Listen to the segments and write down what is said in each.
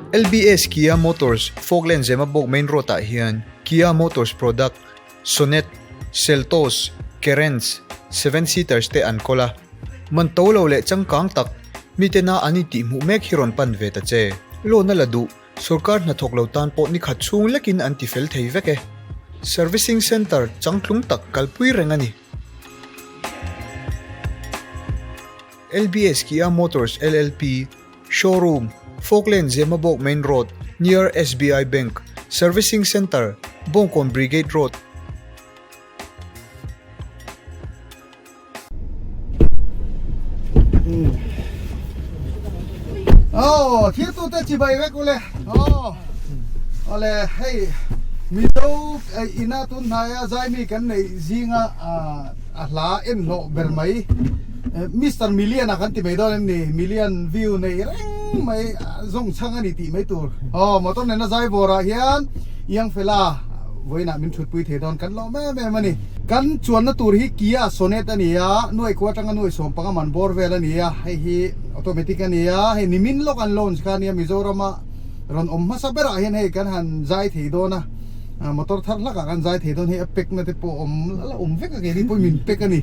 LBS Kia Motors Falkland Zemabawk Main Road ah hian Kia Motors product Sonet, Seltos, Carens, seven seaters te an kawl a. Man to lo leh changkang tak mitena an intihhmuh mek hi rawn pan ve ta che. Loan a la duh, sorkar hnathawk lo tan pawh ni khat chhung lekin an ti fel thei vek e. Servicing Centre changtlung tak kalpui reng a ni. LBS Kia Motors LLP, Showroom, Falkland Zemabawk Main Road, near SBI Bank, Servicing Centre, Bawngkawn Brigade Road. Oh, thil tu te chibai vek ule. Oh. Ole hei Mizo ina tun hnaia zaimi kan nei zinga a hla en hlawh ber mai Mister Million a kan ti mai dawn em ni million view nei reng mai zawng chhang a ni tih mai tur aw motor nena zai bawr ah hian Iang Fela vawiinah min thutpui thei dawn kan lawm em em a ni kan chuanna tur hi Kia Sonet a ni a nuai kua atanga nuai sawm panga man bawr vel a ni a hei hi automatic a ni a hei nimin lawk an launch kha a nia Mizorama rawn awm hmasa berah hian hei kan han zai thei dawn a. Motor thar hlak ah khan zai thei dawn hei a pack na te pawh awm la awm vek a keini pawh min pack a ni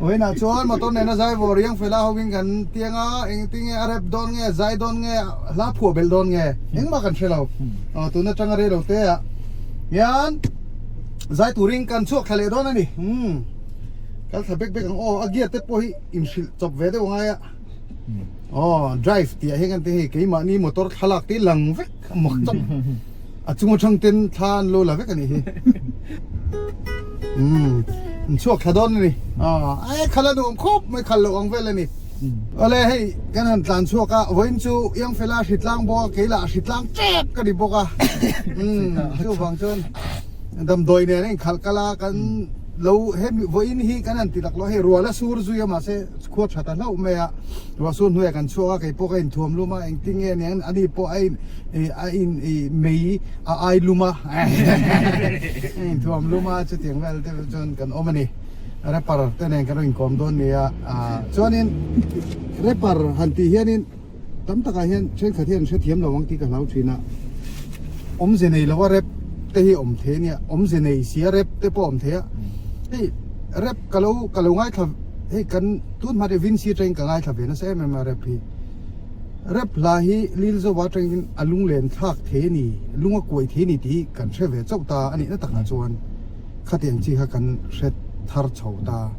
vawiinah chuan motor nena zai vawr riang fel a ho in kan tiang a engtin nge a rep dawn nge zai dawn nge hla phuah belh dawn nge engmah kan hre lo tun atanga rei lo te ah hian zai turin kan chhuak thla leh dawn a ni kal thla bek bek ang aw a gear te pawh hi inhrilh chawp ve deuh a ngai a aw drive tih ah hian kan ti hei keimahni motor thlalak te hi lang vek a mak chawp. A chung atang ten thla an lo la vek a nih hi. Umm an chhuak thla dawn a ni. Aaa khala nuam khawp mai khal loh ang vel a ni. Awle hei kan han tlan chhuak a vawiin chu Iangfela hritlang bawk a kei lah hritlang tep ka ni bawk a. Umm chuvang chuan damdawi nen a inkhalh kal a kan lo hemi vawiin hi kan han ti tak lo hei rual a sur zui a mahse Khua tha ta hlauh mai a, ruahsur hnuaiah kan chhuak a, kei pawh ka inthuam lum a, engtin nge aniang ani pawh a in a in mei a ai lum a, a inthuam lum a chutiang vel te chuan kan awm a ni. Rapper te nen kan rawn inkawm dawn nia, chuanin rapper han tih hianin tam takah hian thenkhat hian hrethiam lo ang tih ka hlau thin a, awmze nei lova rap te hi awm thei a nia, awmze nei sia rap te pawh awm thei a, hei rap ka lo ka lo ngaithla hei kan tun hma te Vincy atangin ka ngaithla ve nasa em em a rap hi, rap hla hi Lilzova atangin a lunglen thlak thei a ni, lung a kuai thei a ni tih hi kan hre ve chauh ta a nihna takah chuan. Khatiang chi kha kan hre thar chho ta.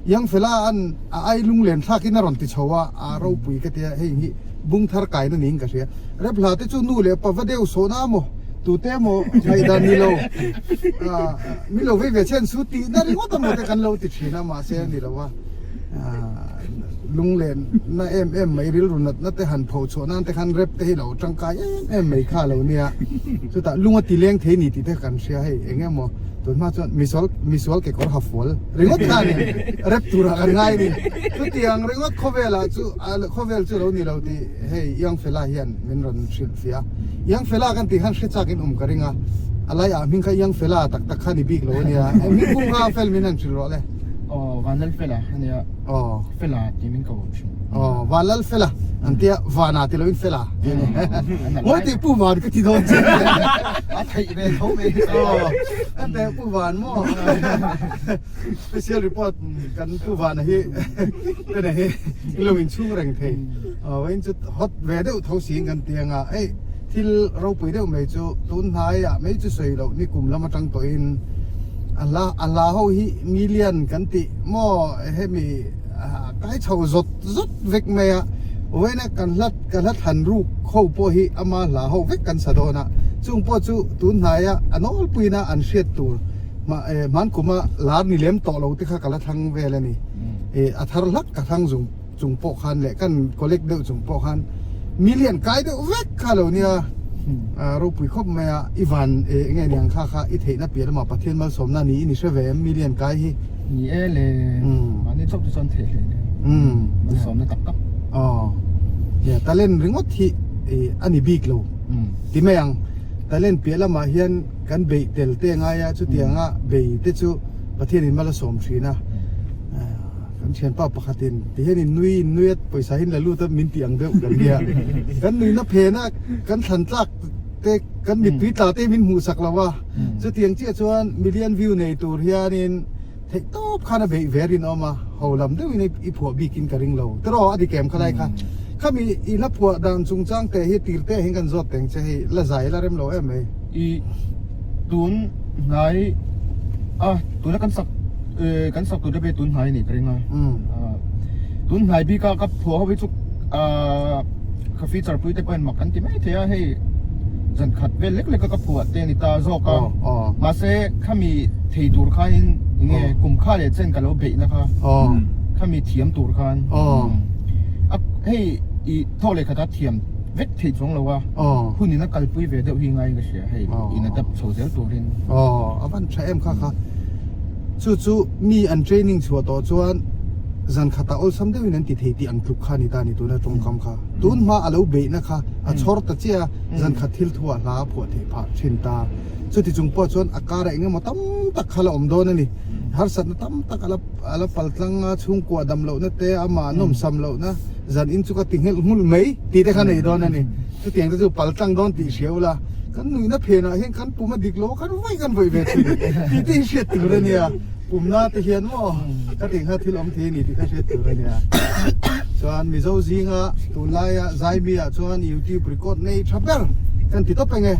Iangfela an a ai lunglen thlakin a rawn ti chho a, a ropui ka tia hei hi bung thar kaina niin ka hria. Rep hla te chu nu leh pa va deuh sawhna maw tute emaw ngaihdan ni lo mi lo vei ve chhen su tihna ringawt emaw te kan lo ti thin a mahse a ni lo a. Lunglen na em em mai rilru natna te han pho chhuah nan te khan rep te hi lo tangkai em em mai kha lo nia. Chutah lung a ti leng thei ni tih te kan hria hei eng emaw tun hma chuan misual misual kekawr ha fual ringawt kha ni rep turah kan ngai ni. Chutiang ringawt khawvelah chu khawvel chu lo ni lo tih hei Iangfela hian min rawn hrilh fiah a. Iangfela kan tih khan hre chakin awm ka ring a, a laiah hming kha Iangfela tak tak kha ni bik lo a nia. Hming pum kha fel min han hrilh rawh le. Aw Vanlalfela a nia. Aw. Fela tih min ko thin. Aw Vanlalfela an tia Vana ti loin Fela tih a ni. Ngawi tih Pu Van ka ti dawn che. A theih ve tho mai. Aw an te Pu Van maw. Special report kan Pu Vana hi te nei hi i lo inchhung reng thei. Aw vawiin chu hot ve deuh tho siin kan ti anga hei thil ropui deuh mai chu tun hnaiah mai chu sawi loh ni kum lam atang tawhin A hla a hla ho hi million kan tih maw hemi kai chho zawt zawt vek mai a vawiina kan hla ka hla thlan ruk ho pawh hi ama hla ho vek kan sa dawn a chung pawh chu tun hnaia a nawlpuina an hriat tur hmankuma lar ni lem tawh lo te kha ka la thlang vel a ni a thar hlak ka thlang zung chung pawh khan leh kan collect deuh chung pawh khan million kai deuh vek kha lo nia ropui khawp mai a i van enge niang kha kha i theihna piah lamah Pathian malsawmna niin i hre ve em million kai hi ni e le mahni chawp chu chuan theih hle nia malsawmna tak tak aw nia talent ringawt hi a ni bik lo ti mai ang talent piah lamah hian kan beih tel te ngai a chutianga bei te chu Pathianin mal a sawm thin a. Kan thianpa pakhatin tihian in nui in nui a pawisa hi in la lut a min tih ang deuh kan nia. Kan nuihna phen a kan thlan tlak te kan mittui tla te min hmuh sak lo a. Chutiang chiah chuan million view nei tur hianin theih tawp khan a beih ve rinawm a, ho lam deuhin i phuah bikin ka ring lo. Tiraw a dik em khalai kha. Khami i hla phuah dan chungchang te hi tir te hian kan zawt teng che hei la zai la rem lo em mai. I tun hnai a tuna kan sak kan sak tur te pawh hi tun hnai a nih ka ring a. Tun hnai bik a ka phuah ho hi chu ka feature pui te pawhin mak an ti mai thei a hei zan khat vel lek lek a ka phuah te a ni ta zawk a mahse khami thei tur khanin enge kum kha leh chen ka lo beih na kha khami thiam tur khan a hei i thawk leh khat a thiam vek thei chuang lo a hun in a kalpui ve deuh hi ngaiin ka hria hei in a dap chho zel turin. Aw a van tha em kha kha chu chu mi an training chhuah tawh chuan zan khatah awlsam deuhin an ti thei tih ang tluk kha a ni ta a ni tuna tawngkam kha tun hma a lo beihna kha a chhawr ta chiah a zan khat thil thuah hla a phuah theih phah thin ta chuti chung pawh chuan a karah eng emaw tam tak kha la awm dawn a ni harsatna tam tak a la a la pal tlang a chhungkua dam lohna te amah nawmsam lohna zan in chu ka ti nghelh nghulh mai tih te kha nei dawn a ni chutiang te chu pal tlang dawn tih hria ula kan nuihna phenah hian kan pum a dik lo a kan vawi kan vawi ve thin tih te hi hriat tur a nia pumna te hian maw ka tih kha thil awm thei a ni tih kha hriat tur a nia chuan Mizo zinga tunlaia Zaimi ah chuan YouTube record nei tha ber kan ti tawp eng e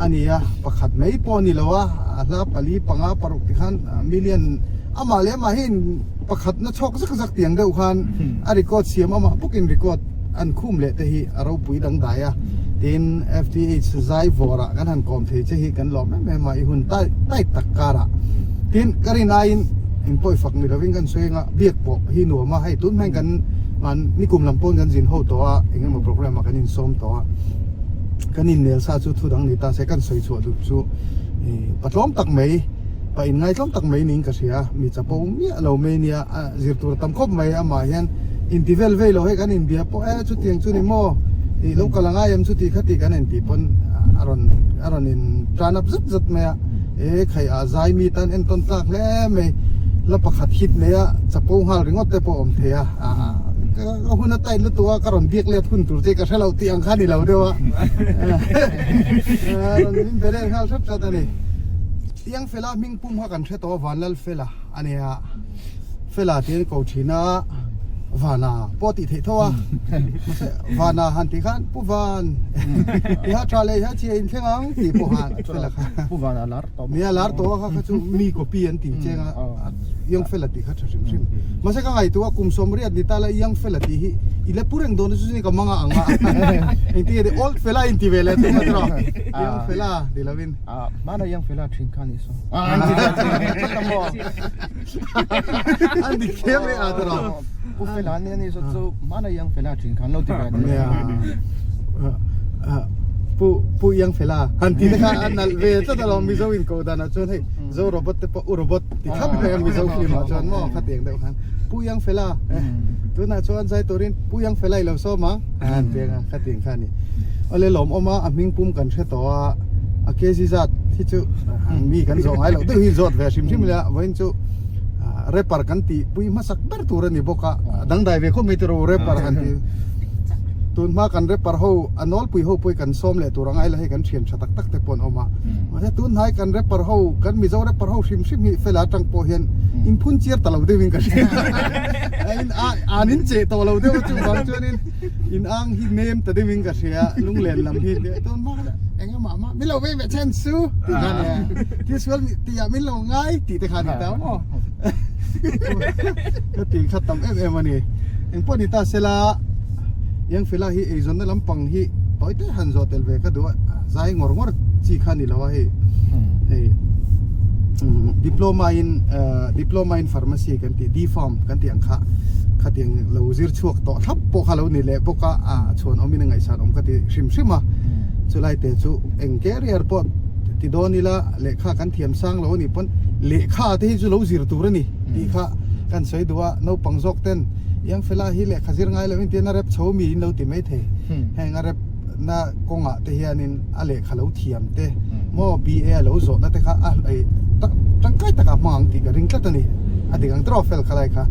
a ni a pakhat mai pawh a ni lo a a hla pali panga paruk ti khan million amah leh amah hi pakhat na chhawk zak zak tiang deuh khan a record siam amah bawkin record an khum leh te hi a ropui dangdai a tin FTH zai vawrah kan han kawm thei che hi kan lawm em em a i hun tai tai tak karah tin ka rin aiin eng pawh i fak ni lovin kan sawi anga biak pawh hi nuam a hei tun hmang kan man nikum lam pawn kan zin ho tawh a eng emaw program ah kan insawm tawh a kan innel sa chu thu dang ni ta se kan sawi chhuah duh chu patlawm tak mai Pa in ngaitlawm tak mai niin ka hria, mi chapo miah lo mai nia, a zir tur a tam khawp mai, amah hian inti vel vei lo hei kan inbia pawh e chutiang chu ni maw, ih lo kal angai em chuti kha tih kan inti pawn a rawn a rawn in tan up zat zat mai a, e khai a zai mi tan entawn tlak hle mai, la pakhat hit nei a chapo nghal ringawt te pawh a awm thei a, ka hun a tight lutuk a ka rawn biak let hun tur che ka hre lo tih ang kha ni lo deuh a, a rawn min be let nghal hrep hret a ni. Tiang Fela hming pum kha kan hre tawh a, Vanlal Fela a nia. Fela tih an ko thin a, Vana pawh tih theih tho a. Mahse Vana han tih khan Pu Van i ha tha leh i ha chhia inthleng ang tih pawh khan Fela kha. Pu Vana a lar tawh. Nia lar tawh a kha kha chu mi copy an tih cheng a, Young Fela tih kha tha hrim hrim. Mahse ka ngaihtuah a kum sawmriat ni ta la Young Fela tih hi i la pu reng dawn a chu chu ni ka mang a ang a. Engtin nge Old Fela inti ve leh thung a tiraw? Young Fela ti lovin. Ah, hmana yang fela thin kha ni so. An dik khem e a tara. Pu fela ni ani so chu hmana yang fela thin khan lo ti ve ni. Pu pu yang fela han ti te kha an nal ve tlat alawm Mizo in ko dan ah chuan hei Zo robot te pawh u robot ti thlap mai a Mizo film ah chuan maw kha tiang deuh khan Pu yang fela tunah chuan zai turin Pu yang fela i lo sawm ang han ti ang a kha tiang kha ni. Awle lawmawm a a hming pum kan hre tawh a. A kg zat hi chu mi kan zawh ngai loh deuh hi zawt ve hrim hrim ila vawiin chu rapper kan tih pui hmasak ber tur a ni bawk a dangdai ve khawp mai tiraw rapper han tih tun hma kan rapper ho a nawlpui ho pawh hi kan sawm leh tur angai la hei kan thian tha tak tak te pawh an awm a mahse tun hnai kan rapper ho kan mizo rapper ho hrim hrim hi fela atang pawh hian inphun chiar ta lo deuhin ka hria an in cheh tawh lo deuh a chuvang chuanin In ang hi nem ta deuhin ka hria lunglen lam hi tun hma kha eng emaw mah min lo vei ve chen su tih kha nia thil sual tih ah min lo ngai tih te kha ni ta maw ka tih kha tam em em a ni engpawh ni ta sela Yangfela hi eizawnna lampang hi tawi te han zawh tel ve ka duh a zai ngawr ngawr chi kha ni lo a hei hei diploma in diploma in pharmacy kan tih D-pharm kan tih ang kha khatiang lo zir chhuak tawh thlap pawh kha lo ni leh bawk a ah chhuan awmin a ngaihsan awm ka ti hrim hrim a chulai te chu eng career pawh ti dawn ila lehkha kan thiam sang lo anih pawn lehkha te hi chu lo zir tur a ni tih kha kan sawi duh a naupang zawk ten iang fela hi lehkha zir ngai loh in tiin a rep chho mi in lo ti mai thei heng a rep na kawngah te hianin a lehkha lo thiam te maw BA a lo zawhna te kha a tangkai takah hmang ang tih ka ring tlat a ni. A dik ang tawh fel khalai kha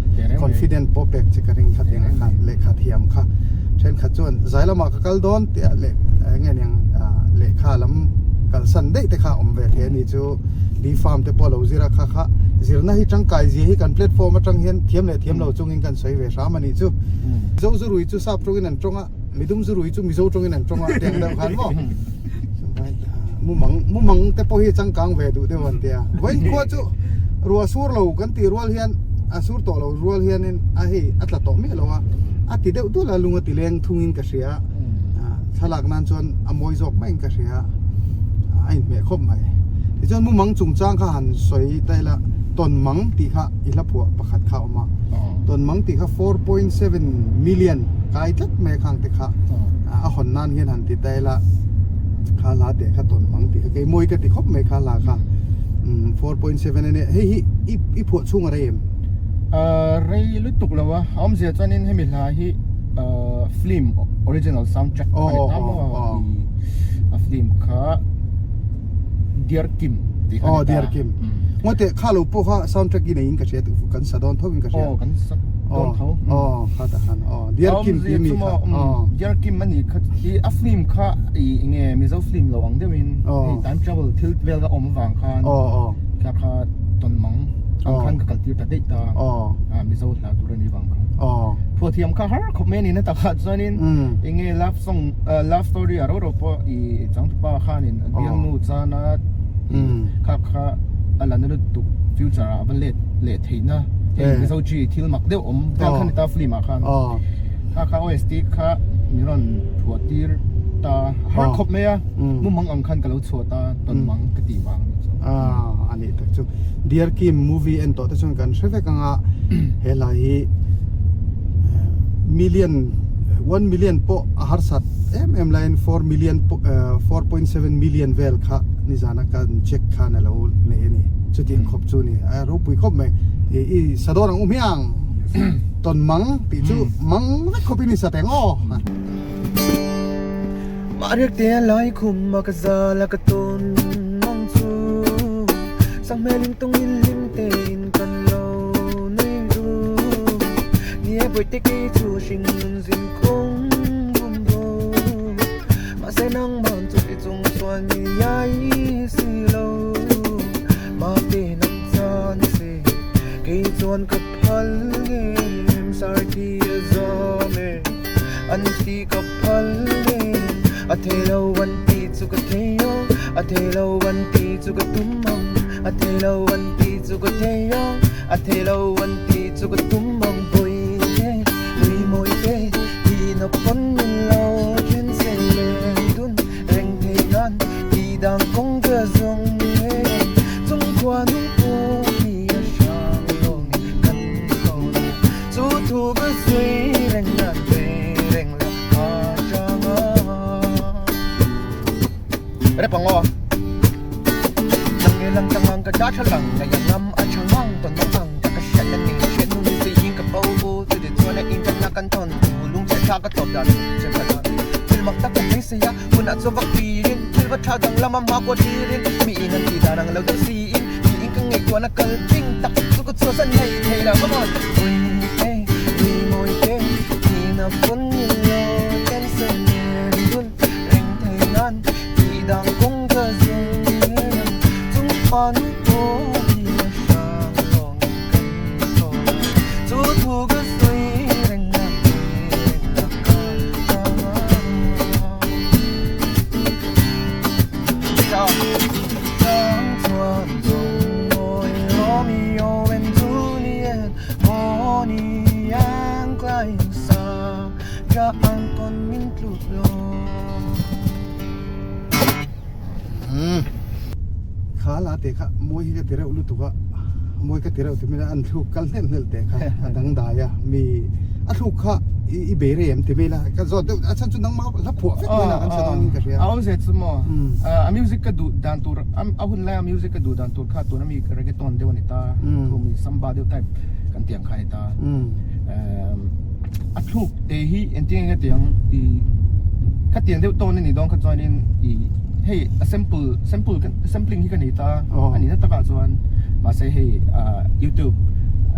confident pawh pek che ka ring kha tiang khan lehkha thiam kha thenkhat chuan zai lamah ka kal dawn tih ah leh enge niang lehkha lam kalsan daih te kha awm ve thei a ni chu D farm te pawh lo zir a kha kha zirna hi tangkai zia hi kan platform atang hian thiam leh thiam lo chungin kan sawi ve hram a nih chu. Mizo zurui chu sap tawngin an tawng a. Midum zu rui chu Mizo tawngin an tawng a tiang deuh khan maw mumang mumang te pawh hi changkang ve duh deuh an tia vawiin khua chu rua sur lo kan tih rual hian a sur tawh lo rual hianin a hei a tla tawh miah lo a a ti deuh dul a lung a ti leng thungin ka hria thlalak nan chuan a mawi zawk maiin ka hria a inhmeh khawp mai tichuan mumang chungchang kha han sawi ta ila tawnmang tih kha i hla phuah pakhat kha a awm a tawnmang tih kha 4.7 million kai tlat mai a khang te kha a hawn nan hian han ti ta ila kha hla teh kha tawn mang tih kha kei mawi ka ti khawp mai kha hla kha 4.7 ania hei hi i i phuah chhung a rei em rei lutuk lo a a awmzia chuanin hemi hla hi film original soundtrack a ni ta maw a film kha Dear Kim tih kha a ni ta. Aw Dear Kim. Ngawteh kha lo pawh kha soundtrack i neiin ka hria kan sa dawn tho in ka hria. Aw kan sa dawn tho. Aw kha tah khan aw Dear Kim tih mi kha. Aw Dear Kim a nih kha i a film kha i enge Mizo film lo ang deuhin hei time travel thil vel a awm avang khan aw aw kha kha tawn mang ang khan ka kal tir ta daih ta a Mizo hla tur a nih vang khan. Aw. Phuah thiam kha har khawp mai a ni na takah chuanin enge love song love story a ro ro pawh i changtupa khanin a bialnu chana kha kha a la na lutuk future ah a va let leh theihna hei Mizo chi thil mak deuh awm vel kha ni ta film ah khan kha kha OST kha min rawn phuah tir ta har khawp mai a mumang ang khan ka lo chhuah ta tawn mang ka tih vang a nih chu. A nih tak chu Dear Kim movie en tawh te chuan kan hre vek anga helai hi million 1 million pawh a harsat em em laiin 4 million 4.7 million vel kha nizana kan check khan a lo nei a ni chutiang khawp chu ni a ropui khawp mai i i sa dawn ang u hmiang tawn mang tih chu mang vek khawpin i sa teng aw. Mahriak te a lai khum a ka zal a ka tawn mang chu Sang hmel in tung in hlim te in kan lo nui ru Ni e bawihte kei chu hring nun zin kawng bum bo Mahse nangman chu ti chung chuan mi iai si lo Mahte nang chan se kei chuan ka phal ngem Sarthi a zawm e an ti ka phal ngem A thei lo an ti chu ka thei aw A thei lo an ti chu ka tum ang A thei lo an ti chu ka thei aw A thei lo an ti chu ka tum ang Bawihte lui mawite hi na pawn min lo then se len dun reng thei nan Ti dang kawng ka zawng e Chung khua nung pawh hi a hrang lawngin kan tawn a Chu thu ka sawi reng la sawi reng la a chang a. Rep ang aw. Nang nge lang tang ang ka da tha lang na yang ngam a tha ngang tawn mang ang ta ka hriat na nei hriat nu ni se in ka bo u chu ti chuan a in ka na kan thawn tu lung chhe tha ka tawp dan che ka dan thil mak tak ka thei sei a hun ah chuan va kirin thil va tha dang lam a hma kuah tirin mi in an ti dan ang lo deuh si in mi in ka ngaihtuah na kal ping tak chu ka chhuah san hei thei lo come on ui te ui mawi te ni na pawn ni lo ten se nen dun reng thei nan ti dang kawng ka zung em chung pan pawh hi a hrang lawng in kan sawn a chu thu ka sawi reng a sawi reng a ka chang a. Chang chuan zawng mawi Romeo and Juliet Bonnie and Clyde sa Ra ang tawn min tlut lo. Kha la te kha mawi hi ka ti reuh lutuk a mawi ka ti reuh ti mai an thluk kal hnelh hnelh te kha a dangdai a mi a thluk kha i bei rei em ti mai la ka zawt deuh a chhan chu nangmah hla phuah vek mai la kan sa dawn in ka hria a awm zet chu maw a music ka duh dan tur a hun laia music ka duh dan tur kha tuna mi reggaeton deuh a ni ta thu mi samba deuh type kan tih ang kha a ni ta a thluk te hi engtin nge tiang i khatiang deuh tawn a ni dawn kha chuanin i hei a sample sample sampling hi ka nei ta a ni na takah chuan mahse hei ah youtube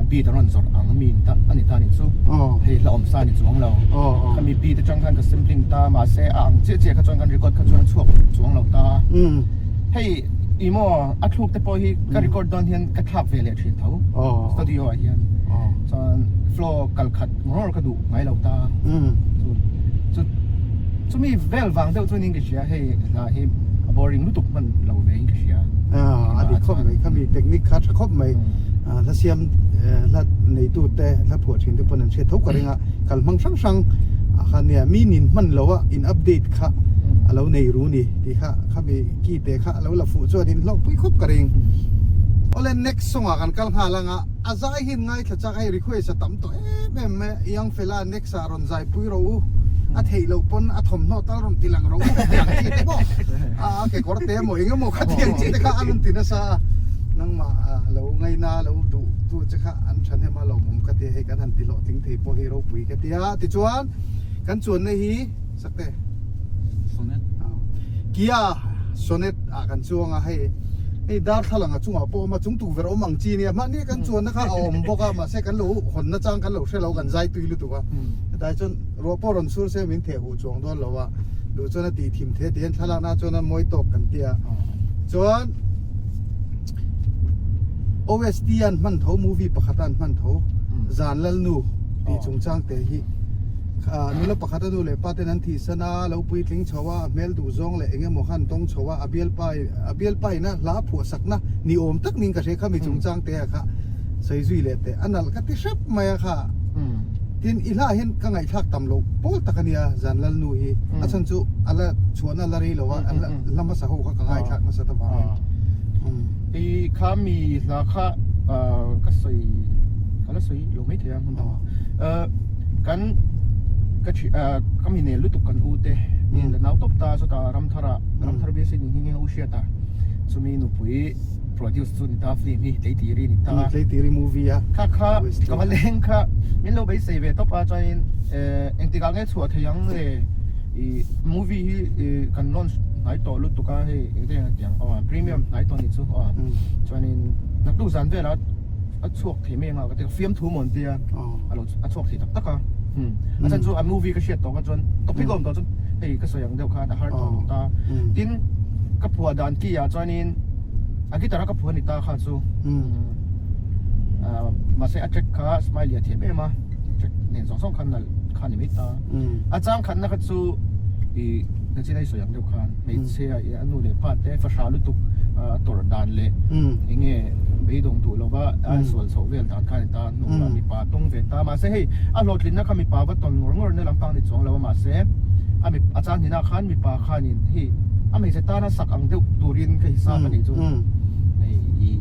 Beat a rawn zawrh ang mi a ni ta ni chu. Hei hla awm sa a ni chuang lo. Khami beat atang khan ka sampling ta mahse a ang chiah chiah kha chuan kan record kha chuan a chhuak chuang lo ta. Hei ih maw a thluk te pawh hi ka record dawn hian ka thlak ve leh thin tho studio ah hian. Chuan flow kal khat ngawr ka duh ngai lo ta. Chu chumi vel vang deuh chuan in ka hria hei hla hi a boring lutuk hman lo ve in ka hria. A dik khawp mai khami technique kha tha khawp mai. Hla siam hla neitu te hla phuah thin te pawn an hriat tho ka ring a kal hmang hrang hrang ah khan nia mi nin hman lo a in update kha a lo nei ru ni tih kha khami ki te kha a lo la fuh chuan in hlawk pui khawp ka ring. Awle next song ah kan kal nghal ang a a zai hi ngaithla chak hei request a tam tawh em em mai a young fella next ah rawn zai pui rawh u a theih loh pawn a thawmhnaw tal rawn ti lang rawh u tih ang chi te pawh a kekawr te emaw eng emaw kha tih ang chi te kha a rawn ti nasa a nangmah lo ngaina lo duh tu che kha an thahnem a lawmawm ka tia hei kan han ti hlawhtling thei pawh hi ropui ka tia tichuan kan chuanna hi sakte Sonet Kia Sonet ah kan chuang a hei hei darthlalang a chungah pawh a awm a chung tukverh awm ang chi nia mahni kan chuanna kha a awm bawk a mahse kan lo hawnna chang kan lo hre lo kan zai tui lutuk a hetlai chuan ruah pawh rawn sur se min theh huh chuang dawn lo a duh chuan a tih thim the ti hian thlalakna chuan a mawi tawk kan tia chuan OST an hman tho movie pakhat an hman tho zan lalnu tih chungchang te hi Nula pakhat a nu leh pa ten an thihsan a, lo puitling chho a, a hmel duh zawng leh eng emaw khan tawng chho a, a bialpa a bialpa ina hla phuah sakna ni awm tak ning ka hria kha mi chungchang te a kha sawi zui leh teh a nalh ka ti hrep mai a kha. Tin i hla hian ka ngaihthlak tam loh pawl tak a nia zan lalnu hi a chhan chu a la chhuahna a la rei lo a, a hla hmasa ho kha ka ngaithlak nasa ta vangin. I kha mi hla kha ka sawi ka la sawi lo maithei a hmun dangah. Kan ka thi ka mi nel lutuk kan u te mi la nau tawp ta chutah Ramthara Ramthar BC ni hi nge u hriat a chumi nupui produce chu ni ta film hi Tleitiri ni ta Tleitiri movie a kha kha ka va leng kha min lo beisei ve tawp a chuanin engtikah nge chhuah thei ang le i movie hi kan launch hnai tawh lutuk a hei engte tiang aw premium hnai tawh ni chu aw chuanin naktuk zan velah a chhuak thei mai anga ka ti a fiamthu maw an tia a lo a chhuak thei tak tak a a chhan chu a movie ka hriat tawh kha chuan topic a awm tawh chuan hei ka sawi ang deuh khan a har tawh lo ta tin ka phuah dan ki ah chuanin a guitar a ka phuah ni ta kha chu mahse a track kha smiley a thiam em a track nen zawng zawng khan nalh kha ni mai ta a chang khatna kha chu ih nachin a i sawi ang deuh khan hmeichhia a nu leh pa te fahrah lutuk a tawrh dan leh eng nge beidawng duh lova a sual chhoh vel dan kha a ni ta hnuah mipa tawng ve ta mahse hei a hlawhtlinna kha mipa va tawn ngawr ngawr na lampang ni chuang lo a mahse a mi a chang hnihna khan mipa khanin hei a hmeichhe tana sak ang deuh turin ka hisap a nih chu hei ih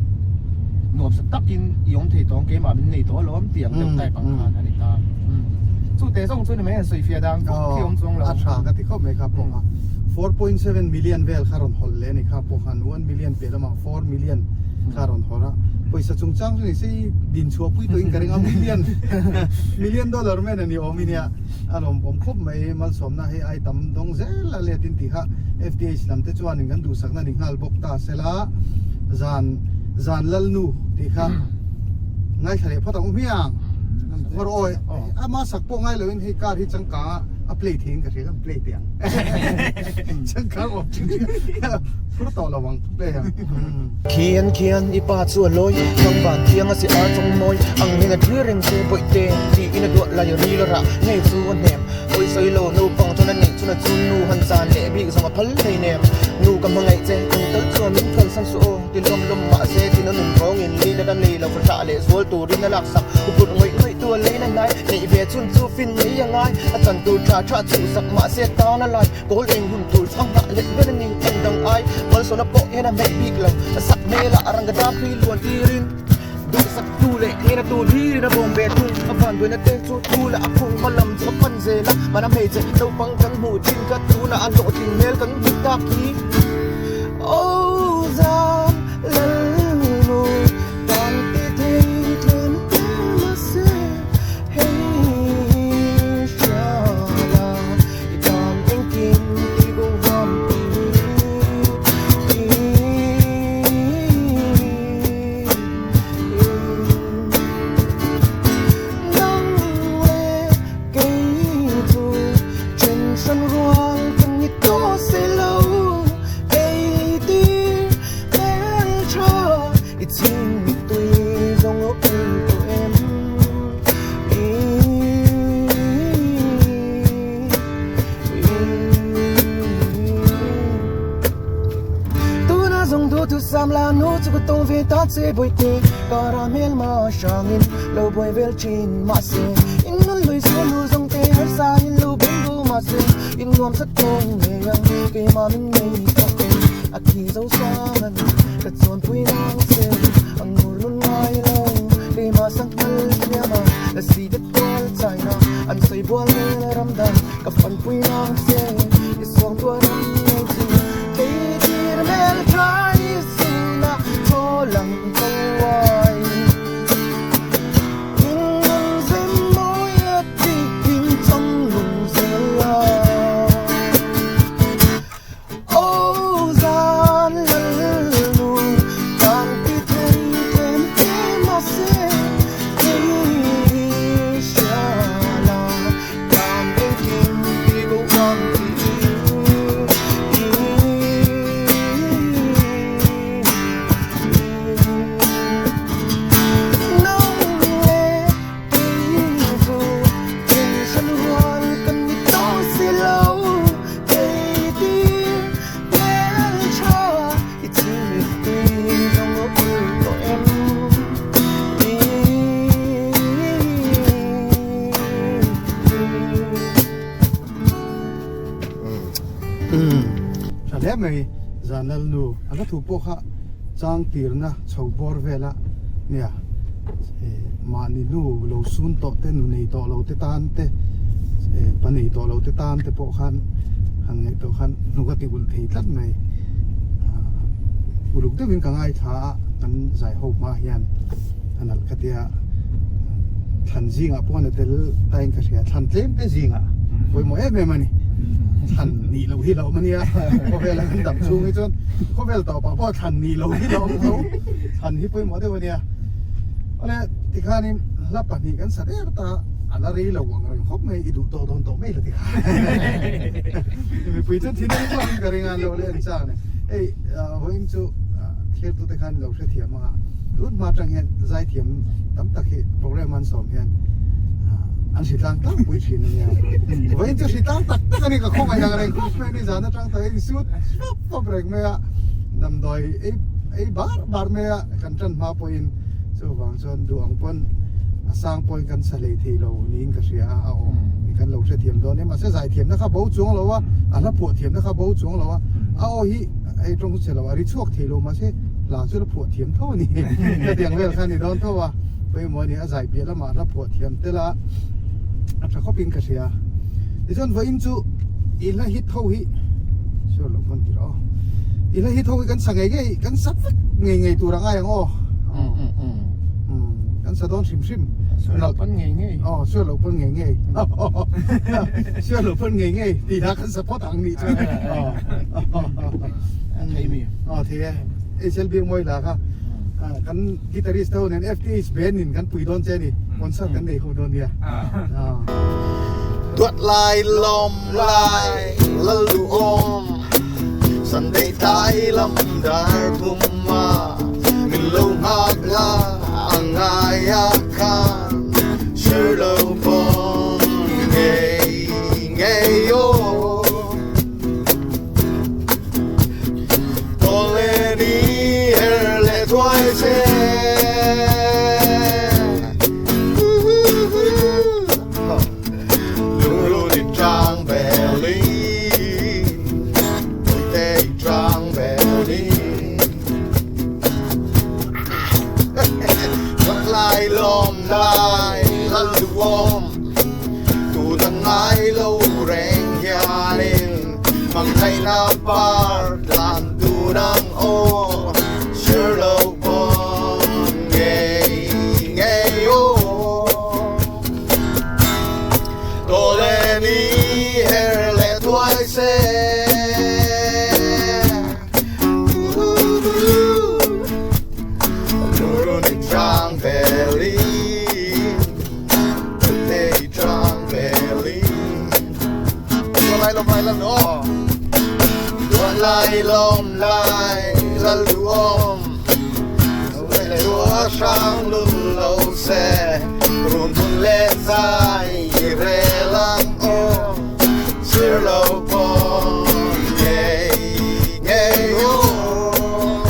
nuamsa takin i awm thei tawng keimah min nei tawh alawm tih ang deuh type ang khan a ni ta chute zawng chu ni mai a sawifiah dan vak khi awm chuang lo a tha ka ti khawp mai kha pawh kha 4.7 million vel kha rawn hawlh leh a ni kha pawh khan 1 million piah lamah 4 million kha rawn hawrh a pawisa chungchang chu ni se i din chhuah pui tawhin ka ring a million million dollar man a ni awm i nia a lawmawm khawp mai malsawmna hei ai tam dawng zel a let in tih kha FTH lam te chuanin kan duhsakna ni nghal bawk ta sela zan zan lalnu tih kha ngaithla leh phawt ang u hmiang ngawr awi ama sak pawh ngai loin hei car hi changkang a a play theiin ka hria kan play teh ang changkang awm chu phur tawh lo ang play ang. Khian khian i pa chu a lawi Mang van thiang a si ar chawng mawi Ang heng a thlir reng che bawih te Tiin a duat lai a ril a rah ngei chu a hnem Pawi sawi lo naupang chuan a neih chun a chun nu han chan leh bik zawng a phal thei nem Nu ka hmangaih che eng tal chuan min kalsan suh aw Ti lawm lawm mahse tin a nun rawngin lei la nei lo hrah leh zual turin a laksak Uput ngawih ngawih tu a lei na hnai Neih ve chun chu fin mai a ngai A chan tur tha tha chhuhsak mahse tan a lai Kawl eng hun tur chu a nghah leh ber a ni Eng dang ai malsawna pawh hian a hmeih bik lo A sak hmelah a rang ka dar hlui luan tirin Duhsak tu leh hmel a tur hlirin a bawm ve thung A vanduaina te chu thu leh a khung hma lam chu a pan zel a Hmana hmeichhe naupang kan hmuh thin kha tunah a hlawhtling hmel kan hmu tak hi Aw zam lalnu tan ti thei tlem te mahse hei hriala i tan engkim ti bo huam ti zawng duhthusam la nu chu ka tawng ve ta che bawihte Kara hmelma hrangin lo buai vel thin mahse In nun lui sual nu zawng te harsa in lo beng bo mahse In nuam sa tawng ngei ang keimah min nei tawh em A thi zo sang an ka chawnpui nang che Ang ngur nun ngai lo keimah sanghal thiam a La si te tual chaina an sawi bual hmel ram dan Ka fanpui nang che i suang tuar ram ngei chu Kei tir hmel tha i suna thaw lang tho ai In nun zem mawi a tikim chawm lung zel la Aw zan lal nu tan ti thei tlem te mahse kei hria la tan engkim ti bo ang tih Nang leh kei chu kei hran rual kan ni tawh si lo. Kei tir hmel tha i chimit tui zawng a ul tawh em? Tha hle mai Zanlal nu a hla thu pawh kha chang tirna chho bawr vela nia mahni nu lo sun tawh te nu nei tawh lo te tan te pa nei tawh lo te tan te pawh khan han ngaihtuah khan hnuk a ti ulh thei tlat mai uluk deuhin ka ngaithla a kan zai ho hma hian a nalh ka tia thlan zingah pawh a tel tain ka hria thlan tlem te zingah pawimawh em em a ni thlan nih loh hi lo awm a nia khawvel a kan dam chhung hi chuan khawvel tawpah pawh thlan nih loh hi lo awm tho thlan hi pawimawh deuh a nia awle tikhanin hla pahnih kan sa der ta a la rei lo ang reng khawp mai i duh tawh dawn tawh mai la tikhan mipui chu thin ang vang ka ring a lo le an chak a ni hei vawiin chu thlir tute khan lo hrethiam ang a tun hma atang hian zaithiam tam tak hi program an sawm hian an hritlang tlangpui thin a nia vawiin chu hritlang tak tak a ni ka khawngaih ang reng khawp mai a ni zan atang tak in sut fap fap reng mai a damdawi ei ei bar bar mai a kan tan hma pawhin chuvang chuan duh ang pawn a sang pawhin kan sa hlei thei lo niin ka hria a a awm ni kan lo hrethiam dawn e mahse zaithiamna kha bo chuang lo a a hla phuah thiamna kha bo chuang lo a a aw hi hei tawng chu che lo a ri chhuak thei lo mahse hla chu la phuah thiam tho a ni hetiang vel kha a ni dawn tho a pawimawh a ni a zai piah lamah hla phuah thiam tel a a tha khawpin ka hria tichuan vawiin chu i hla hit ho hi sure lo pawn ti rawh aw i hla hit ho hi kan sa ngei ngei kan sa vek ngei ngei tur a ngai ang aw kan sa dawn hrim hrim sure lo pawn ngei ngei aw sure lo pawn ngei ngei sure lo pawn ngei ngei tih hla kan sa phawt ang nih chuan A thei mi. Aw thei e. HLB mawi la kha. Kan guitarist ho nen FTH band in kan pui dawn che ni. Concert kan nei ho dawn nia. Tuat lai lawm lai lal duhawm Sunday tlai lam dar thum a min lo nghak la a ngai a khan sir lo pawn ngei ngei aw. Tawle ni her leh thuai che. Lungru ni tang belin, Puite i tang belin. Thuat lai lawm lai lal duhawm, Tu dang ngai lo reng hianin Mang theihna par tlan tu nang aw Sir lo pawn ngei ngei aw Tawle ni her leh thuai se Lungru ni tang velin Thei tang velin Tuan lai lawm lai lal aw Tuan lai lawm lai lal duhawm Leh hrang lul lo se Run hun leh zai i rel ang aw Sir lo pawn ngei ngei aw.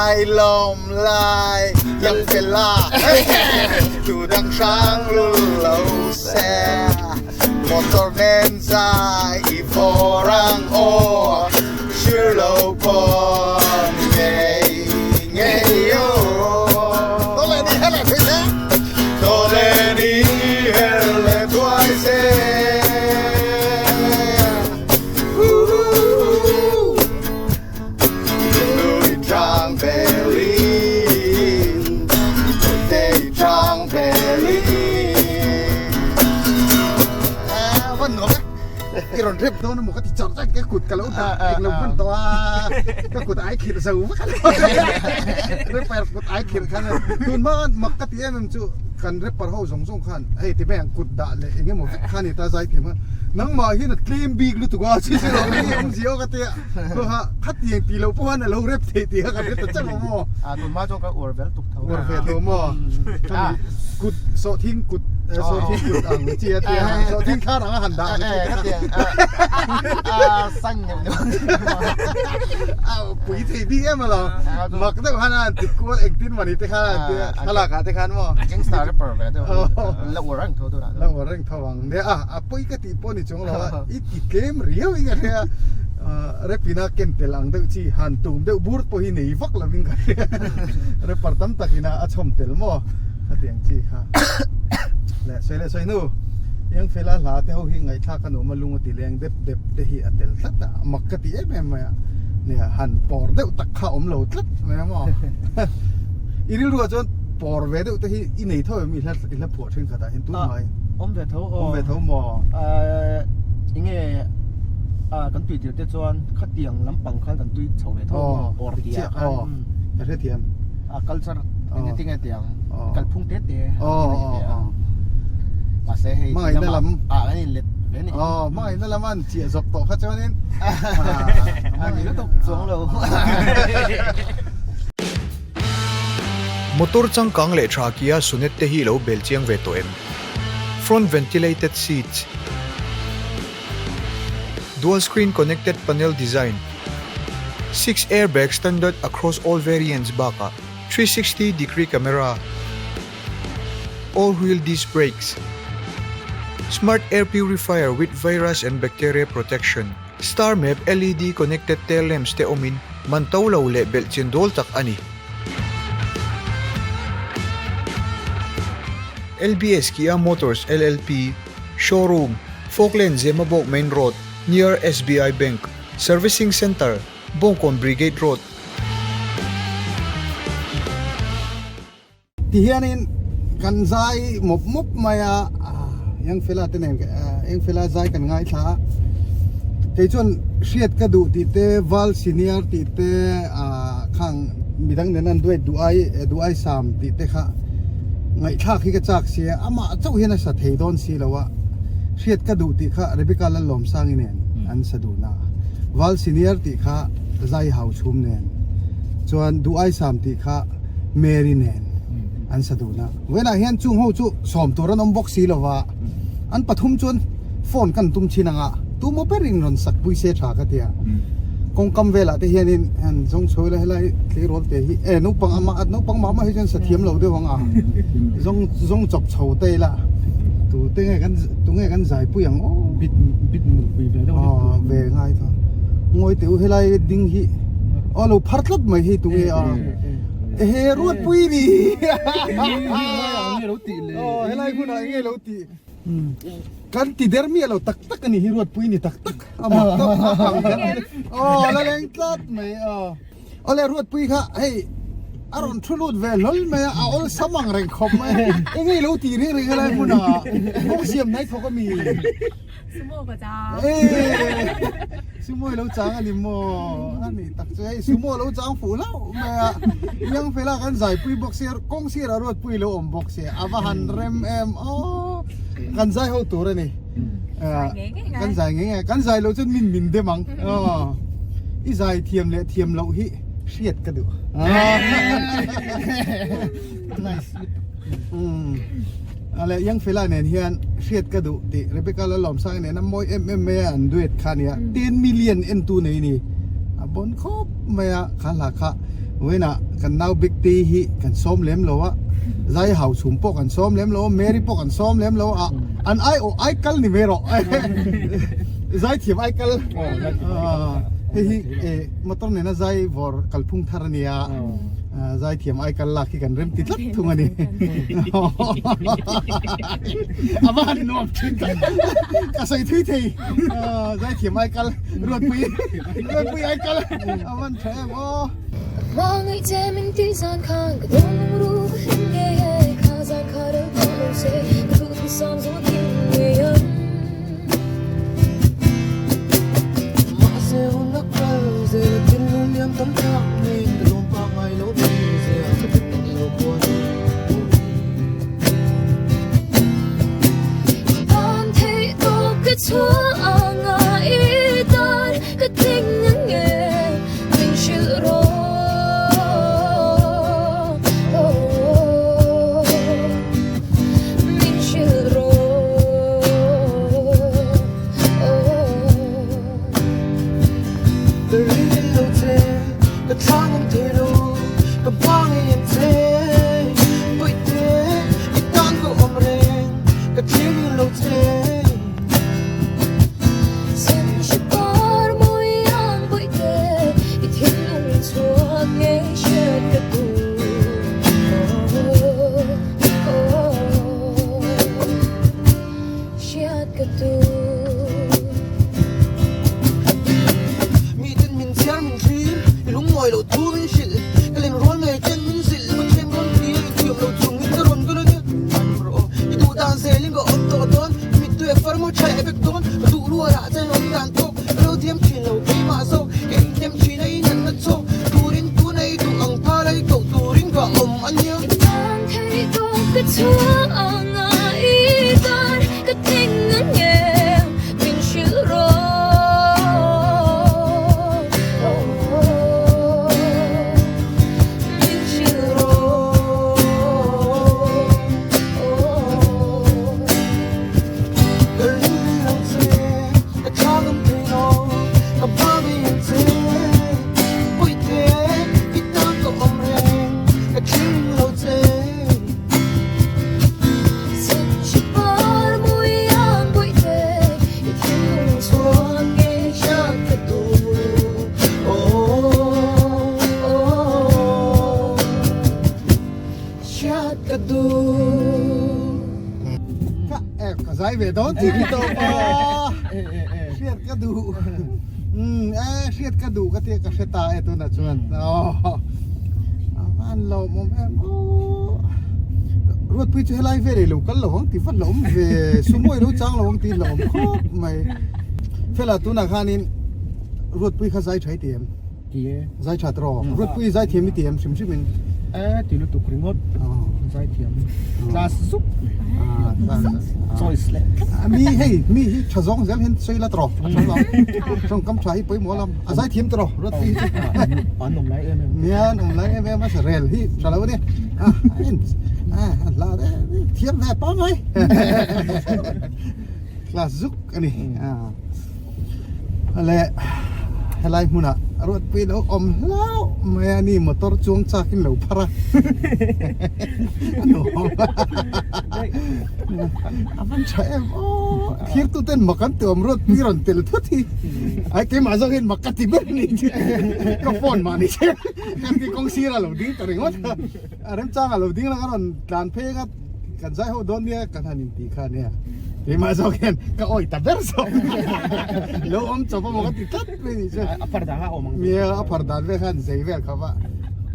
Lai lawm lai yang fela Tu dang hrang lul lo se Motor nen zai i vawr ang aw Sir lo pawn ngei ngei aw Tawle ni her leh thuai se Tawle ni her leh thuai se Nui tang velin Tei tang velin Van nuam e I rawn rep dawn emaw ka ti char char ka kut ka lo dah eng lo hman tawh a ka kut ai khirh zo vek a lo rapper kut ai khirh khan tun hma khan mak ka ti em em chu kan rapper ho zawng zawng khan hei ti mai ang kut dah leh eng emaw vek kha a ni ta zai thiam khan nangmah hian a tlem bik lutuk a chi chi lo hi awm zia aw ka tia Khaw khatiang tih loh pawh khan a lo rep theih tih kha kan hre ta chauh a maw? A tun hma chuan ka uar vel tuk tho. Uar ve tho maw? Khami kut sawhthing kut sawhthing kut ang chi a tia sawhthing thar ang a han dah ang chi te kha. A sang neuh neuh. A pui thei bik em alawm. Mak deuh khan a han ti kual engtin mah ni te khan a han ti a thlalak ah te khan maw? Gangster rapper ve deuh la uar reng tho tunah. La uar reng tho ang. Nia a pawi ka tih pawh ni chuang lo a i ti tlem riau in ka hria rapina ken tel ang deuh chi han tum deuh bur pawh hi nei vak lovin ka hria rapper tam tak ina a chhawm tel maw hetiang chi kha leh sawi leh sawi nu eng fela hla te ho hi ngaihthlak a nuam a lung a ti leng dep dep te hi a tel tlat a mak ka ti em em mai a nia han pawr deuh tak kha awm lo tlat mai a maw i rilru ah chuan pawr ve deuh te hi i nei tho em i hla i hla phuah thenkhat ah hian tun mai awm ve tho awm ve tho maw enge kan tui tir te chuan khatiang lampang khan kan tui chho ve tho maw awr tia khan ka hrethiam a culture enge tinge tiang kalphung te te mahse hei hmangaihna lam a kan in let ve ni aw hmangaihna lam an chiah zawk tawh kha chuanin a ni lutuk chuang lo Motor changkang leh tha Kia Sonet te hi lo bel chiang ve tawh em? Front ventilated seats, Dual screen connected panel design, 6 airbag standard across all variants bakah 360 degree camera, all wheel disc brakes, smart air purifier with virus and bacteria protection, star map LED connected tail lamps te awmin man to lo leh belh chin dawl tak a ni. LBS Kia Motors LLP, Showroom, Falkland Zemabawk Main Road, near SBI Bank, Servicing Centre, Bawngkawn Brigade Road. Ti hianin kan zai mawp mawp mai a, Engfela te nen Engfela zai kan ngaithla a, kei chuan hriat ka duh tih te Val Senior tih te khang midang nen an duet duh ai duh ai sam tih te kha ngaihthlak hi ka chak sia amah chauh hian a sa thei dawn si lo a, hriat ka duh tih kha Rebecca Lallawmsangi nen an sa dun a, Val Senior tih kha Zai Hau Chhum nen chuan duh ai sam tih kha Mary nen an sa dun a, vawiinah hian chung ho chu sawm tur an awm bawk si lo va, an pathum chuan phone kan tum thin ang a, tumaw berin rawn sak pui se tha ka ti a, kawngkam velah te hianin han zawng chho ila helai tleirawl te hi e naupang ama naupang mah mah hi chuan sa thiam lo deuh ang a, zawng zawng chawp chho te ila tu te nge kan tu nge kan zai pui ang aw bit bit mutpui ve deuh aw ve ngai tho ngawi teh u helai ding hi aw lo phar tlat mai hi tu nge a. Ehe ruat pui ni aw helai hunah enge lo tih kan ti der miah lo tak tak ani hi ruat pui ni tak tak a mak deuh ang kher aw la leng tlat mai aw awle ruat pui kha hei a rawn thu lut ve hlawl mai a a awlsam ang reng khawp mai enge lo tih reng reng helai hmunah kawng siam hnai thawk ami. Sumo ka chang. Sumo i lo chang a ni maw? A nih tak chu hei sumo lo chang fuh hlauh mai a. Iang fela kan zaipui bawk sia, kawng sirah ruatpui lo awm bawk sia. A va han rem em aw. Kan zai ho tur a ni. Kan zai ngei ngei. Kan zai loh chuan min min dem ang. I zai thiam leh thiam loh hi hriat ka duh. Nice. Ale Young Fela nen hian hriat ka duh tih Rebecca Lalawmsanga nen a mawi em em mai a an duet kha nia 10 million en tu nei ni a bon khawp mai a kha hla kha. Vawiinah kan nau bik te hi kan sawm lem lo a, zai hau chhum pawh kan sawm lem lo a, Mary pawh kan sawm lem lo a, an ai awh ai kal ni mai rawh zai thiam ai kal hei hi motor nena zai vawr kalphung thar a nia zai thiam ai kal lak hi kan rem ti tlat thung a ni a va han nuam thin tak ka sawi thui thei zai thiam ai kal ruatpui ruatpui ai kal a van tha em aw. Hmangaih che min tih zan khan ka dawn lung ru ka hlim ngei e Kha zan kha rel tawh lo se ka duhthusam zawng a kim ngei ang. Mahse hun a kal zel a thinlung liam tam tak nen ka lawm pa ngai lo mai zel ka bet ang lo kuan Tan theih tawp ka chhuah anga i tan ka tling ang e min hrilh rawh Min hrilh rawh. Ka ring lo che, ka thlang ang thei lo, ka hma ngei ang che. Pawihte, i tan ka awm reng, ka thlir lo che. Sen par mawi ang pawihte, i thinlung chhuak ngei hriat ka duh. Hriat ka duh. Miten min chhiar min thlir, i lungngawi loh thu min hrilh, ka len rual ngei chen min zilh, ka thian rawn thlir, i thiam lo chung in ka rawn ka rawn an rawh aw. I duh dan zel in ka awm tawh dawn, i mittui a far maw tha leh vek dawn, ka duh rual ah chen awm dan tawk, ka lo thiam thin lo keimah zawk, ka inhnem thin a in an na chawk, turin tuna i duh ang phal a i koh turin ka awm a nia. I tan theih tawp ka chhuah ang a i tan ka tling ang em min hrilh rawh min hrilh rawh. Ka ring lo che, ka thlang ang thei lo, ka hma ngei ang che. Puite, i tan ka awm reng, ka thlir lo che. Par mawi ang puite, i thinlung chuan ngei hriat ka duh. Oh, oh, hriat ka duh. Ka eh ka zai ve dawn chi ni tawh pa. Hriat ka duh. Um eh hriat ka duh ka tia ka hre ta e tunah chuan. Aw. A van lawmawm em aw. Ruatpui chu helai vel ei lo kal lo ang ti vat la awm ve. Sumo i lo chang lo ang ti la awm khawp mai. Fela tunah khanin Ruatpui kha zai tha i ti em? Ti e. Zai tha tawh. Ruatpui zai thiam i ti em hrim hrim in? E ti lutuk ringawt. Zai thiam. Class zup. Choice leh. Mi hei mi hi tha zawng zel hian sawi la tawh. A tha lo. Tawngkam tha hi pawimawh lam. A zai thiam tawh Ruatpui hi chu. An awm lai em em. Nia an awm lai em em a rel hi tha lo a ni. A hla thiam ve pangngai. Class zuk a ni. Le helai hmunah ruatpui lo awm hlauh mai a ni motor chuang chak in lo phar a a nuam a van tha em aw thir tu ten mak an ti awm ruatpui rawn tel thut hi ai keimah zawk hian mak ka ti ber a ni ka phone mah ni se ka ti kawng sir a lo ding ta ringawt a a remchang a lo ding la ka rawn tlan phei ang a. Kan zai ho dawn nia kan han intih kha nia. Keimah zawk hian ka awih ta ber zawk. Lo awm chawp amaw ka ti tlat mai nih chu. A phar dan a awm ang. Nia a phar dan vel khan zei vel kha va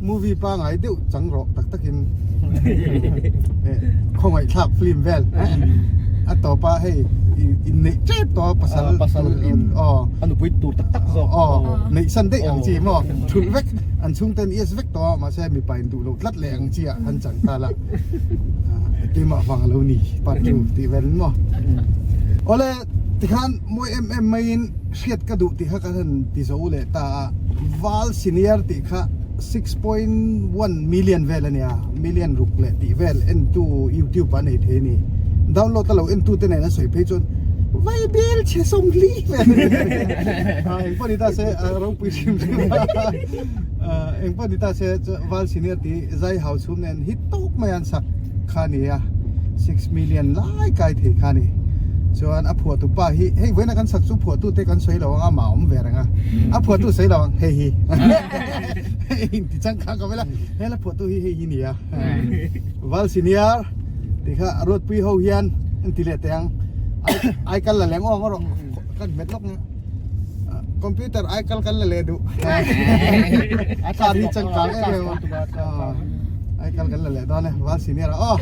movie pangai deuh chang rawh tak takin khawngaih thlak film vel a tawp a hei inneih tep tawh a pasal pasal in aw a nupui tur tak tak zawk aw neih san daih ang chi maw thulh vek an chhungten yes vek tawh a mahse mipa in duh lo tlat leh ang chi ah han chang ta la. Keimah vang alo ni part 2 tih vel maw. Awle tikhan mawi em em maiin hriat ka duh tih kha kan han ti zo leh ta a, Val Senior tih kha 6.1 million vel a nia, million ruk leh tih vel entu YouTube ah nei thei a ni. Download a lo entu te nen a sawi phei chuan vai bel chhe sawmhli vel a ni. Engpawh ni ta se a ropui hrim hrim a. Engpawh ni ta se Val Senior tih zai hau chhum nen hit tawk mai an sak kha a ni a, 6 million lai kai thei kha a ni. Chuan a phuahtu pa hi hei vawiina kan sak chu phuahtu te kan sawi lo ang a, mah awm ve reng a, a phuahtu sawi lo ang hei hi inti changkang ka vela hela phuahtu hi hei hi ni a. Val Senior tih kha Ruatpui ho hian an ti leh teh ang ai kal la leng awng erawh kan hmet lawk nia. Computer ai kal kan la leh duh a car hi changkang em em a ai kal kan la leh dawn e Val Senior ah aw.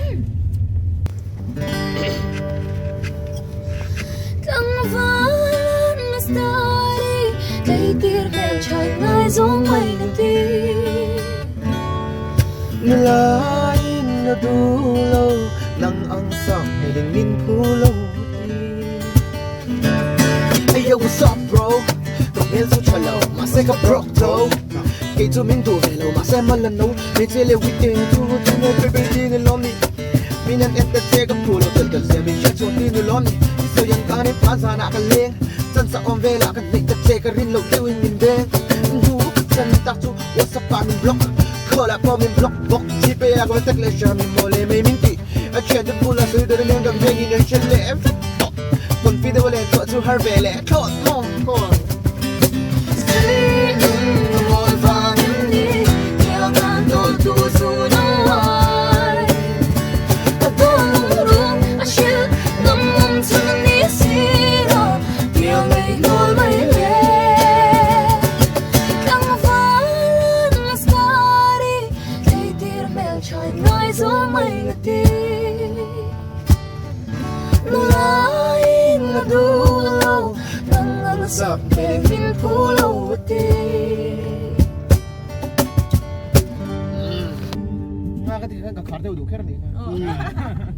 Hey yo what's up bro Ka hmel chu tha lo mahse ka broke tho Kei chu min duh ve lo mahse mal a no Hmeichhe leh wite chu chu nge baby ti ni lawm ni Min an en ta che ka phu lo tel tel zel min hriat chhuah ti ni lawm ni I sawi ang khan in pan zanah ka leng Chansa awm velah ka hnaih ta che ka rin loh deuhin min beng Hnu ka chan tak chu WhatsApp ah min block Call ah pawh min block bawk Gpay ah ka va tek leh hram i maw le mai min tih A thiante bulah sawi dawr in kan vengin an hre leh vek tawh Confi deuh leh chhuah chu har ve leh thlawt maw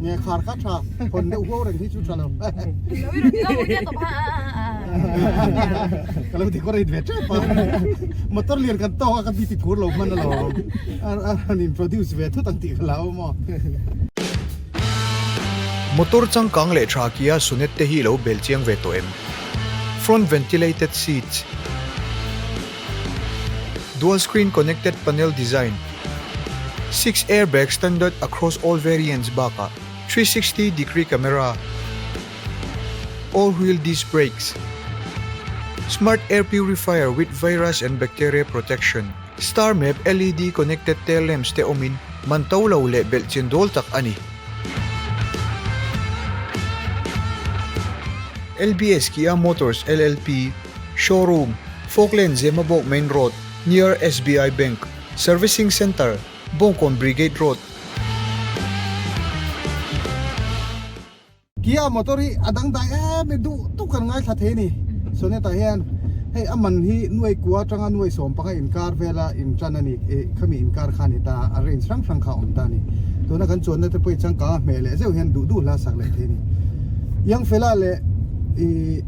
Nge khar kha tha hon deuh huau reng hi chu tha lo ka lo ti kawr ve tep a motor lian kan tawk a ka ti ti phur lo hman alawm an introduce ve thut ang tih ka hlau maw. Motor changkang leh tha Kia Sonet te hi lo bel chiang ve tawh em? Front ventilated seats, Dual screen connected panel design, 6 airbag standard across all variants bakah 360 degree camera, all wheel disc brakes, smart air purifier with virus and bacteria protection, star map LED connected tail lamps te awmin man to lo leh belh chin dawl tak a ni. LBS Kia Motors LLP, Showroom, Falkland Zemabawk Main Road, near SBI Bank, Servicing Centre, Bawngkawn Brigade Road. Kia motor hi a dangdai em em duh tuk kan ngaithla thei a ni. Sonnet-ah hian hei a man hi nuai kua atanga nuai sawm panga inkar vela intan a ni eh khami inkar kha a ni ta a range hrang hrang kha a awm ta a ni. Tuna kan chuanna te pawh hi changkang a hmeh leh zeuh hian duh duh hla sak leh thei a ni. Youngfella leh ih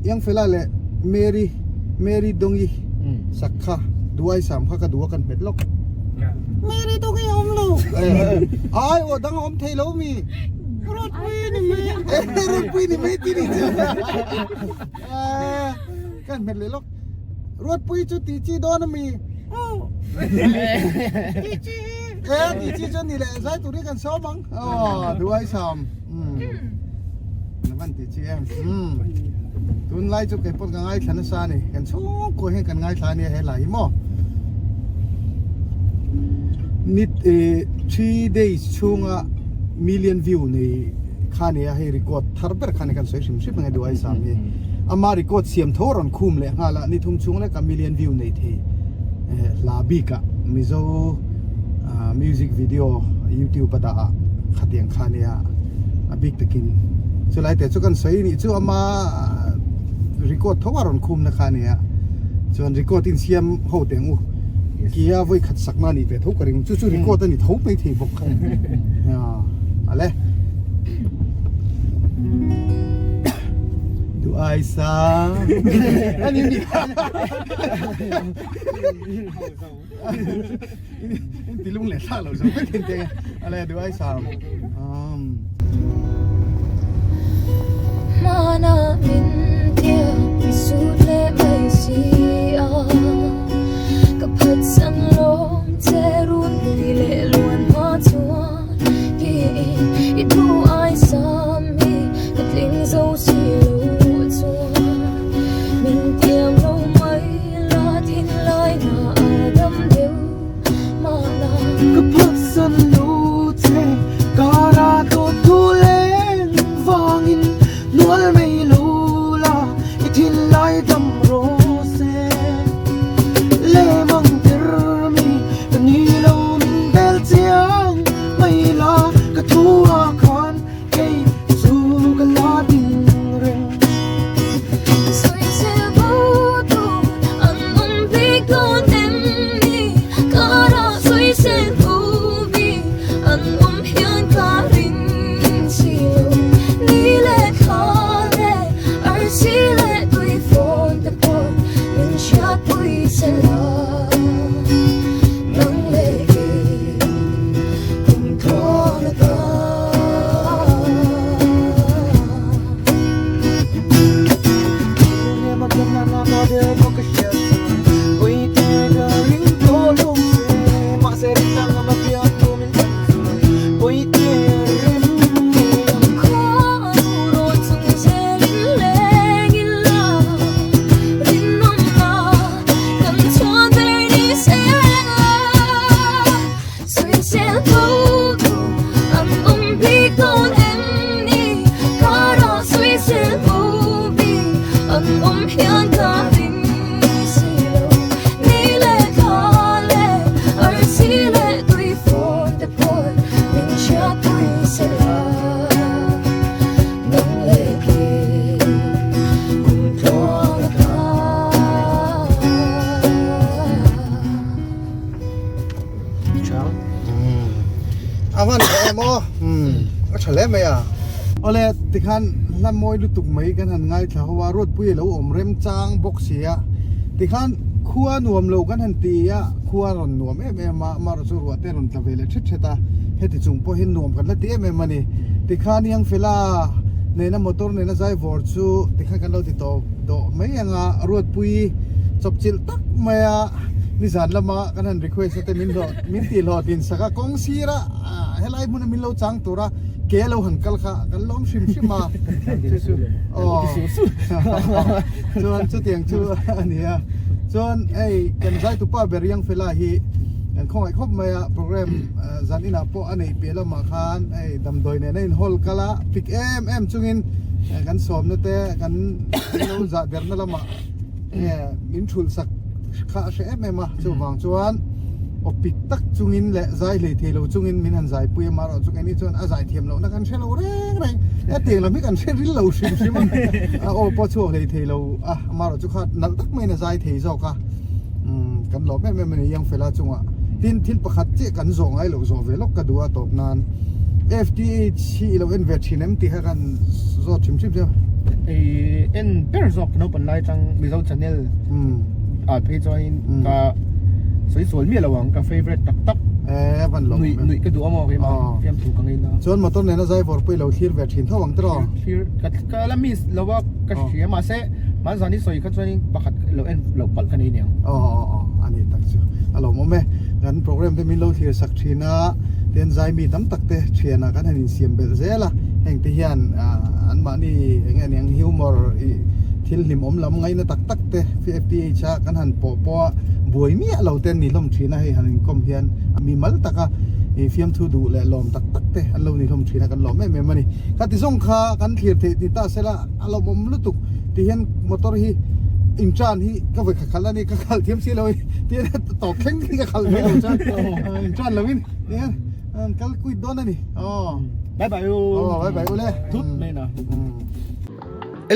Youngfella leh Mary Mary Dongi sak kha duai sam kha ka duh a kan hmet lawk. Mary Dongi a awm lo ai aw dang a awm thei lo mi. Rotpui ni mai Rotpui ni mai ti ni chu kan hmet leh lawk Rotpui chu tih chi dawn ami tih chi e tih chi chu ni leh zai tur hi kan sawm ang aw duai sam van tih chi em tunlai chu kei pawh ka ngaithla nasa a ni kan chhungkua hian kan ngaithla ania he lai hi maw ni 3 days chhunga million view nei kha nia hei record thar ber kha ni kan sawi hrim hrim ang e duai sam hi ama record siam tho rawn khum leh nghal a ni thum chhung leka million view nei thei hla bik ah mizo music video youtube a dah ah khatiang kha nia a bik takin chulai te chu kan sawi nih chu ama record tho a rawn khum na kha nia chuan record in siam ho teng u Kia vawi khat sakna a nih ve tho ka ring chu chu record a ni tho mai thei bawk ale du ai sa ani ni in tilung leh thla lo zo vek in te ale du ai sa Mana min tia mi sut leh mai si a ka phat. An awm hian ka ring si lo Ni leh thla leh arsi leh tui fawn te pawh min hriatpui se la Nang leh kei kum tluang a tla. A van tha em aw a tha hle mai a. Awle tikhan hla mawi lutuk mai kan han ngaithla ho a Ruatpui a lo awm remchang bawk si a tikhan khua nuam lo kan han ti a khua rawn nuam em em a amaherawhchu chu ruah te rawn tla ve leh thet thet a heti chung pawh hian nuam kan la ti em em a ni tikhan Iangfela nena motor nena zai vawr chu tikhan kan lo ti tawp tawh mai ang a Ruatpui chawpchilh tak mai a. Nizan lama kan han request a te min hlawh min tih hlawh tin sak a kawng sir a helai hmuna min lo chang tur a ke lo han kal kha kan lawm hrim hrim a chu chu aw chuan chutiang chu a ni a chuan hei kan zaitupa ber Yangfela hi kan khawngaih khawp mai a program zan inah pawh a neih piah lamah khan hei damdawi nen a in hawl kal a pik em em chungin kan sawmna te kan lo zah derna lamah Nge min thulh sak kha a hre em em a, chuvang chuan aw pit tak chungin leh zai hlei thei lo chungin min han zai pui a, marawh chu keini chuan a zai thiam lohna kan hre lo reng reng, hetiang lam hi kan hre ril lo hrim hrim a, a aw pawh chhuak hlei thei lo a, marawh chu kha nalh tak maiin a zai thei zawk a, umm kan lawm em em a ni Youngfella chungah. Tin, thil pakhat chiah kan zawh ngai loh zawh ve lawk ka duh a tawp nan FTH hi i lo en ve thin em tih kha kan zawt hrim hrim che. I en ber zawk naupang lai atang Mizo channel ah phei chuanin ka sawi sual miah lo ang ka favourite tak tak Eh van lo nuih nuih ka duh a maw keimah fiamthu ka ngei na. Chuan motor nena zai vawr pawh i lo thlir ve thin tho ang tiraw? Thlir ka ka la miss lo a ka hria mahse hmanzan i sawi kha chuanin pakhat lo en loh palh ka nei aniang. Aw aw aw a ni tak chu a lawmawm e. Kan program te min lo thlir sak thin a, tin zaimi tam tak te thianah kan han insiam belh zel a, heng te hian anmahni eng nge aniang humor ih thil hlimawm lam ngaina tak tak te FTH a kan han pawh pawh a buai miah lo te an ni hlawm thin a, hei han inkawm hian mi mal taka ih fiamthu duh leh lawm tak tak te an lo ni hlawm thin a kan lawm em em a ni. Khati zawng kha kan thlir theih ni ta sela a lawmawm lutuk ti hian motor hi intran hi ka vawi khat khalh a ni ka khalh thiam si lo i ti hian tawp thleng thleng ka khalh mai lo chuan intran lo in ti hian an kal quit dawn a ni aw Bye bye u aw bye bye u le thut mai na.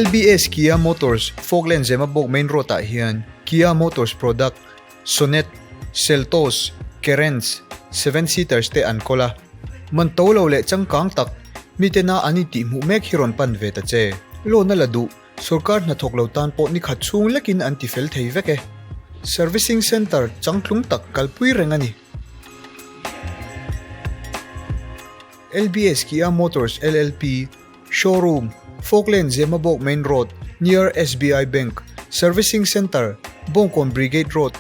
LBS Kia Motors Falkland Zemabawk Main Road ah hian Kia Motors product Sonet, Seltos, Carens, seven seaters te an kawl a. Man to lo leh changkang tak mitena an intihhmuh mek hi rawn pan ve ta che. Loan a la duh, sorkar hnathawk lo tan pawh ni khat chhung lekin an tifel thei vek e. Servicing Centre changtlung tak kalpui reng a ni. LBS Kia Motors LLP, Showroom, Falkland Zemabawk Main Road, near SBI Bank, Servicing Centre, Bawngkawn Brigade Road.